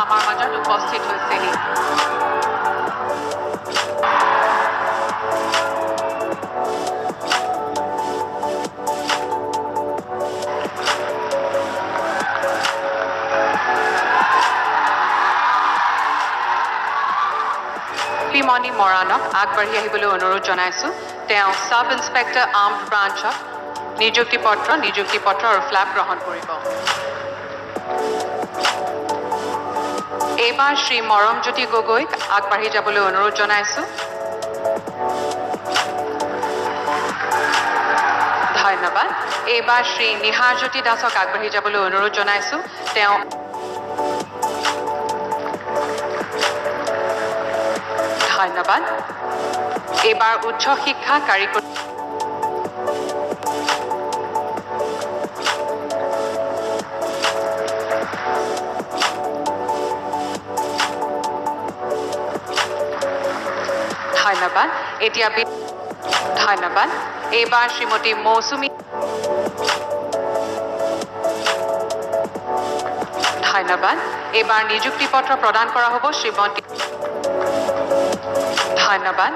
আমাৰ মাজত উপস্থিত হৈছেহি। মণি মৰাণক আগবাঢ়ি আহিবলৈ অনুৰোধ জনাইছো। তেওঁ ছাব ইন্সপেক্টৰ আৰ্মড ব্ৰাঞ্চত নিযুক্তি পত্ৰ আৰু ফ্লেগ গ্ৰহণ কৰিব। এইবাৰ শ্ৰী মৰমজ্যোতি গগৈক আগবাঢ়ি যাবলৈ অনুৰোধ জনাইছো। ধন্যবাদ। এইবাৰ শ্ৰী নিহাৰজ্যোতি দাসক আগবাঢ়ি যাবলৈ অনুৰোধ জনাইছো। তেওঁ ধন্যবাদ। এইবাৰ উচ্চ শিক্ষা কাৰিকৰী ধন্যবাদ। এতিয়া ধন্যবাদ। এইবাৰ শ্ৰীমতী মৌচুমী ধন্যবাদ। এইবাৰ নিযুক্তি পত্ৰ প্ৰদান কৰা হ'ব শ্ৰীমতী ধন্যবাদ।